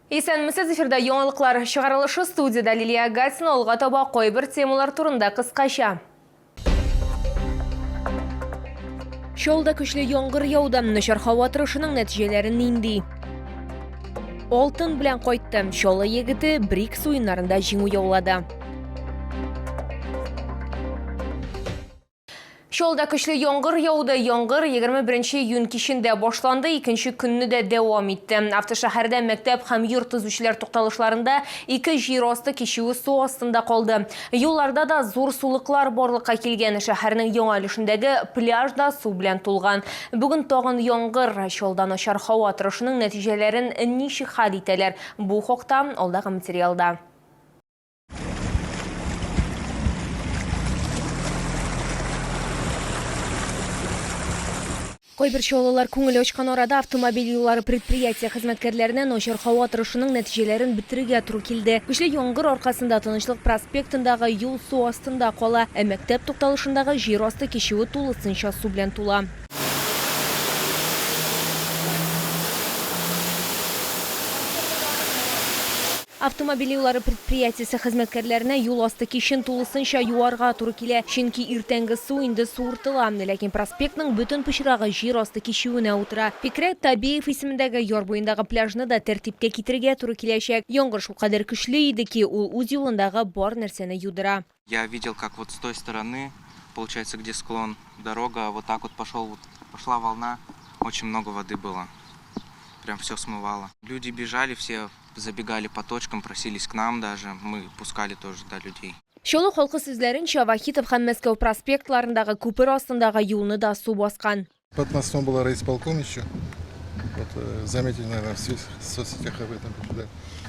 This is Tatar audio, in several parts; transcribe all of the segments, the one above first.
Исәнмесез, эфирда яңалыклар чыгарылышы, студиядә Лилия Гатина. Алга таба кайбер темалар турында кыскача. Чаллыда көчле яңгыр яуды. Начар һава торышының нәтиҗәләре нинди? Алтын белән кайтты. Чаллы егете БРИКС уеннарында җиңү яулады. Чаллыда көчле яңгыр яуды. Яңгыр 21 июнь кичендә башланды, икенче көнне дә дәвам итте. Автошәһәрдә мәктәп һәм йорт төзүчеләр тукталышларында ике җир асты кичүе су астында калды. Юлларда да зур сулыклар барлыкка килгән. Шәһәрнең яңа өлешендәге пляж да су белән тулган. Бүген тагын яңгыр. Чаллыда начар һава торышының нәтиҗәләрен ничек хәл итәләр? Бу хакта алдагы материалда. Кайбер чаллылар күңел ачкан арада автомобиль юллары предприятие хезмәткәрләренә начар һава торышының нәтиҗәләрен бетерергә туры килде. Көчле яңгыр аркасында Тынычлык проспектындагы юл су астында кала, ә мәктәп тукталышындагы җир асты кичүе тулысынча су белән тула. Автомобиль юллары предприятиесе хезмәткәрләренә юл асты кичен тулысынча юарга туры килә, чөнки иртәнге су инде суыртыла. Ләкин проспектның бөтен пычрагы җир асты кичүенә утыра. Фикрәт Табеев исемендәге яр буендагы пляжны да тәртипкә китерергә туры киләчәк. Яңгыр шулкадәр көчле иде ки, ул үз юлындагы бар нәрсәне юдыра. Я видел, как вот с той стороны, получается, где склон, дорога, вот так вот пошел, вот пошла волна, очень много воды было, прям все смывало. Люди бежали, все забегали по точкам, просились к нам даже, мы пускали тоже, да, людей. Чаллы халкы сүзләренчә, Вахитов һәм Мәскәү проспектларындагы күпер астындагы юлны да су баскан. Под мостом была райисполком еще. Вот, заметили, наверное, в соцсетях об этом прочитали.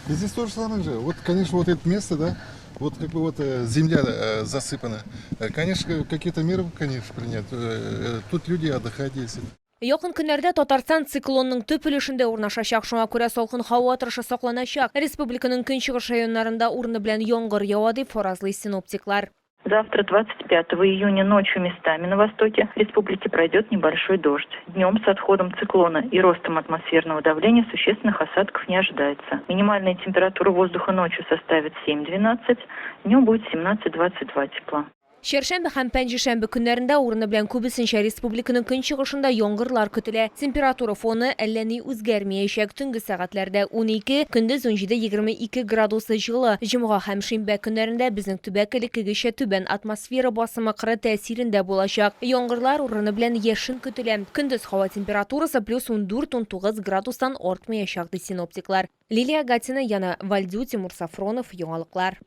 И здесь то же самое же. Вот, конечно, вот это место, да, вот как бы вот земля засыпана. Конечно, какие-то меры, конечно, принять. Тут люди отдыхать ездят. Якын көннәрдә Татарстан циклонның төп өлешендә урнашачак, шуңа күрә салкын һава торышы сакланачак. Республиканың көнчыгыш районнарында урыны белән яңгыр ява, дип фаразлый синоптиклар. Завтра, 25 июня, ночью местами на востоке республики пройдет небольшой дождь. Днем с отходом циклона и ростом атмосферного давления существенных осадков не ожидается. Минимальная температура воздуха ночью составит 7-12, днем будет 17-22 тепла. Чәршәмбе һәм пәнҗешәмбе көннәрендә урыны белән күбесенчә республиканың көнчыгышында яңгырлар көтелә. Температура фоны әллә ни үзгәрмиячәк. Төнге сәгатьләрдә 12, көндез 17-22 градус җылы. Җомга һәм шимбә көннәрендә безнең төбәк элеккегечә түбән атмосфера басымы кыры тәэсирендә булачак. Яңгырлар урыны белән яшен көтелә. Көндез һава температурасы плюс 14-19 градустан артмаячак, ди синоптиклар. Лилия Гатина, Яна Вальдю, Тимур Сафронов, Яңалыклар.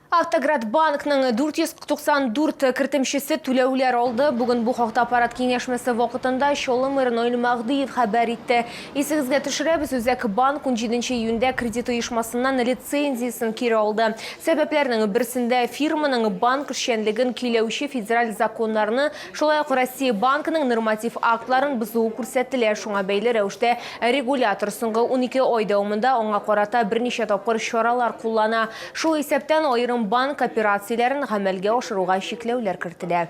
Автоград банкның 494 кертемчесе түләүләр алды. Бүген бу хакта аппарат киңәшмәсе вакытында Чаллы мэры Наил Мәһдиев хәбәр итте. Исегезгә төшерәбез, Үзәк банк 17 июньдә кредит оешмасыннан лицензиясен кире алды. Сәбәпләрнең берсендә фирманың банк эшчәнлеген көйләүче федераль законнарны, шулай ук Россия Банкының норматив актларын бозуы күрсәтелә. Шуңа бәйле рәвештә регулятор соңгы 12 ай дәвамында аңа карата берничә тапкыр чаралар куллана. Шул исәптән аерым банк операцияләрен гамәлгә ашыруга чикләүләр кертелә.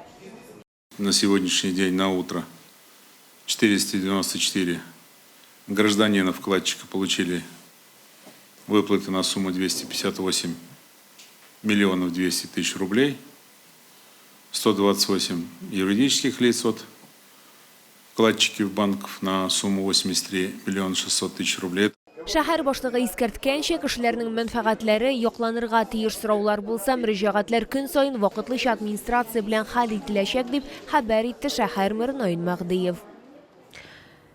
На сегодняшний день на утро 494 гражданина-вкладчика получили выплаты на сумму 258 миллионов 200 тысяч рублей, 128 юридических лиц от вкладчики в банков на сумму 83 миллиона 600 тысяч рублей. Шәһәр башлыгы искәрткәнчә, кешеләрнең мәнфәгатьләре якланырга тиеш. Сораулар булса, мөрәҗәгатьләр көн саен вакытлыча администрация белән хәл ителәчәк, дип хәбәр итте шәһәр мэры Наил Мәһдиев.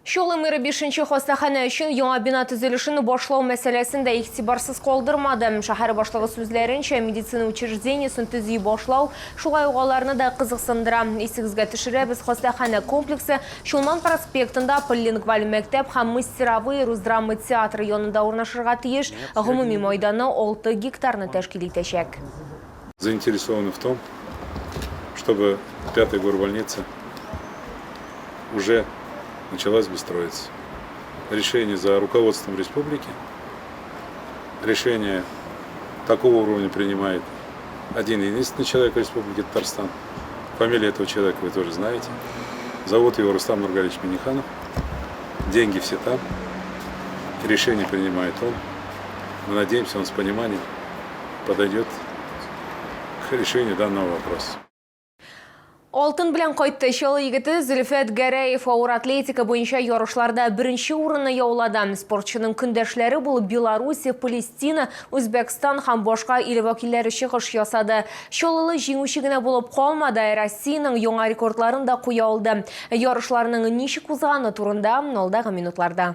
Чаллы мэры бишенче хастаханә өчен яңа бина төзелешен башлау мәсьәләсен дә игътибарсыз калдырмады. Шәһәр башлыгы сүзләренчә, медицина учреждениесен төзи башлау шулай ук аларны да кызыксындыра. Исегезгә төшерәбез, хастаханә комплексы Чулман проспектында полилингваль мәктәп һәм Мастеровые рус драма театры янында урнашырга тиеш. Гомуми майданы 6 гектарны тәшкил итәчәк. Заинтересованы в том, чтобы пятая горбольница уже началась бы строиться. Решение за руководством республики, решение такого уровня принимает один единственный человек в Республике Татарстан. Фамилия этого человека вы тоже знаете. Зовут его Рустам Нургалич Минниханов. Деньги все там. Решение принимает он. Мы надеемся, он с пониманием подойдет к решению данного вопроса. Алтын белән кайтты Чаллы егете Зөлфәт Гәрәев авыр атлетика буенча ярышларда беренче урынны яулады. Спортчының көндәшләре булып Белоруссия, Палестина, Үзбәкстан һәм башка ил вәкилләре чыгыш ясады. Чаллылы җиңүче генә булып калмады, ә Россиянең яңа рекордларын да куя алды. Ярышларның ничек узганы турында алдагы минутларда.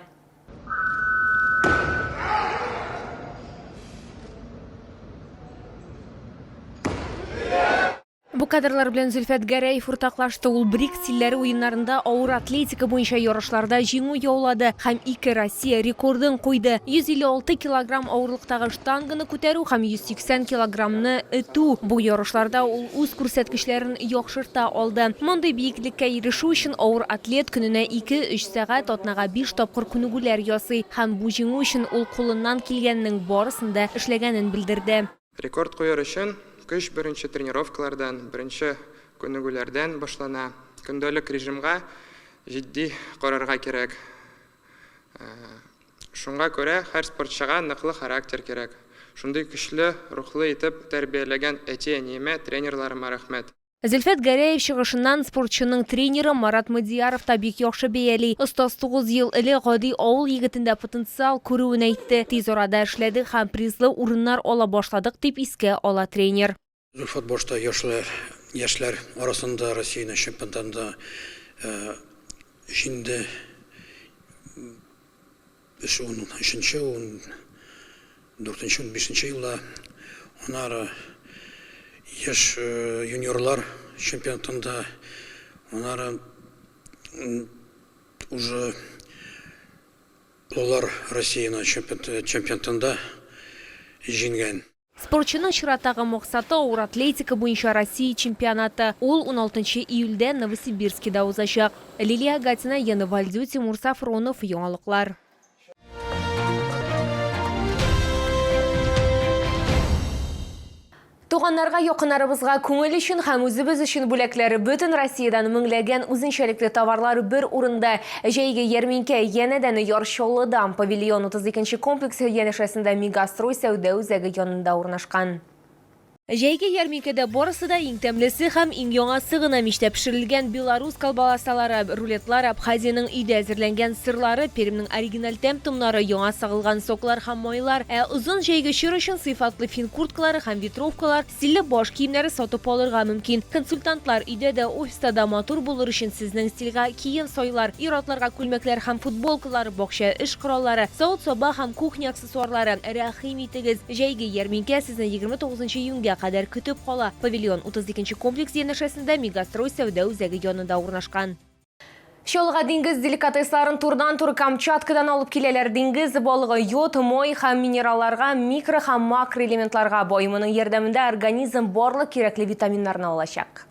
Бу кадрлар белән Зөлфәт Гәрәев уртаклашты. Ул БРИКС илләре уеннарында авыр атлетика буенча ярышларда җиңү яулады һәм ике Россия рекордын куйды. 156 килограмм авырлыктагы штанганы күтәрү һәм 180 килограммны этү. Бу ярышларда ул үз күрсәткечләрен яхшырта алды. Мондый биеклеккә ирешү өчен авыр атлет көненә ике-өч сәгать, атнага биш тапкыр күнегүләр ясый. Һәм бу җиңү өчен ул кулыннан килгәннең барысын да эшләгәнен белдерде. Рекорд куяр өчен көч беренче тренировкалардан, беренче күнегүләрдән башлана. Көндәлек режимга җитди карарга кирәк. Шуңа күрә һәр спортчыга ныклы характер кирәк. Шундый көчле рухлы итеп тәрбияләгән әти-әниемә, тренерларыма рәхмәт. Зөлфәт Гәрәев чыгышыннан спортчының тренеры Марат Мадияров та бик яхшы бәяли. Остаз тугыз ел элек гади авыл егетендә потенциал күрүен әйтте. Тиз арада эшләдек һәм призлы урыннар ала башладык, дип искә ала тренер. Зөлфәт башта яшьләр яшьләр арасында Россиянең чемпионатында җиңде. Без унөченче, ундүртенче, унбишенче елда аннары яшь юниорлар чемпионатында, аннары уже олылар Россиянең чемпионатында җиңгән. Спортчының чираттагы максаты, авыр атлетика буенча Россия чемпионаты. Ул уналтынчы июльдә Новосибирскида узачак. Лилия Гатина, Яна Вальдю, Тимур Сафронов, Яңалыклар. Туганнарга, якыннарыбызга күңел өчен һәм үзебез өчен бүләкләр. Бөтен Россиядән меңләгән үзенчәлекле товарлар бер урында. Җәйге ярминкә янәдән Яр Чаллыда, Павильон 32 нче комплексы янәшәсендә Мегастрой сәүдә үзәге янында урнашкан. Җәйге ярминкәдә барысы да иң тәмлесе һәм иң яңасы гына мичтә пешерелгән белорус колбасалары, рулетлар, Абхазиянең өйдә әзерләнгән сырлары, Пермьнең оригиналь тәм-томнары, яңа сагылган соклар һәм майлар, ә озын җәйге чор өчен сыйфатлы фин курткалары һәм ветровкалар, Стильле баш киемнәре сатып алырга мөмкин. Консультантлар өйдә дә, офиста да матур булыр өчен сезнең стильгә кием сайлар. Ир-атларга күлмәкләр һәм футболкалар, бакча эш кораллары, савыт-саба һәм кухня аксессуарлары. Рәхим итегез! Җәйге ярминкә сезне 29 июньгә кадәр көтеп кала. Павильон 32 нче комплекс янәшәсендә Мегастрой сәүдә үзәге янында урнашкан. Чаллыга диңгез деликатесларын турыдан-туры Камчаткадан алып киләләр. Диңгез балыгы йод, май һәм минералларга, микро һәм макроэлементларга бай. Моның ярдәмендә организм барлык кирәкле витаминнарны алачак.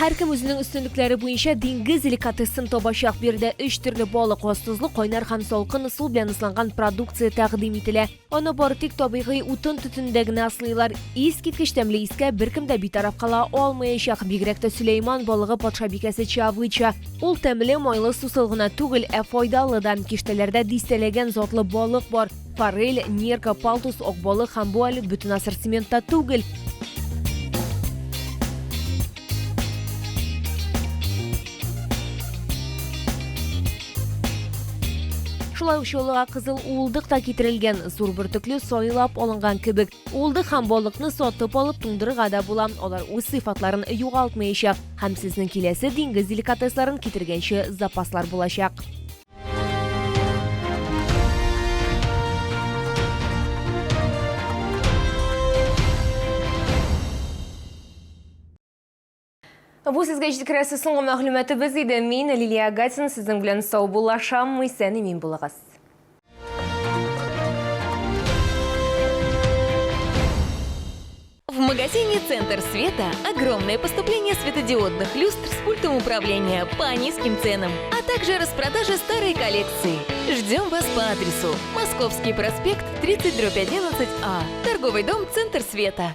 Һәркем үзенең өстенлекләре буенча диңгез деликатесын табачак. Биредә өч төрле балык, аз тозлы, кайнар һәм салкын ысул белән ысланган продукция тәкъдим ителә. Аны бары тик табигый утын төтенендә генә аслыйлар. Искиткеч тәмле искә беркем дә битараф кала алмаячак. Бигрәк тә Сөләйман балыгы патшабикәсе Чавыча. Ул тәмле, майлы сусыл гына түгел, ә файдалы да. Киштәләрдә дистәләгән затлы балык бар. Форель, нерка, палтус, ак балык һәм бу әле бөтен ассортиментта түгел. Шулай ук Чаллыга кызыл уылдык та китерелгән, зур бөртекле сайлап алынган кебек. Уылдык һәм балыкны сатып алып туңдырырга да була, алар үз сыйфатларын югалтмаячак һәм сезнең киләсе диңгез деликатесларын китергәнче запаслар булачак. Бу сезгә җиткерәсе соңгы мәгълүматыбыз иде. Мин, Лилия Гатина, сезнең белән саубуллашам. Исән-имин булыгыз. В магазине «Центр света» огромное поступление светодиодных люстр с пультом управления по низким ценам, а также распродажа старой коллекции. Ждем вас по адресу Московский проспект, 30-11А, торговый дом «Центр света».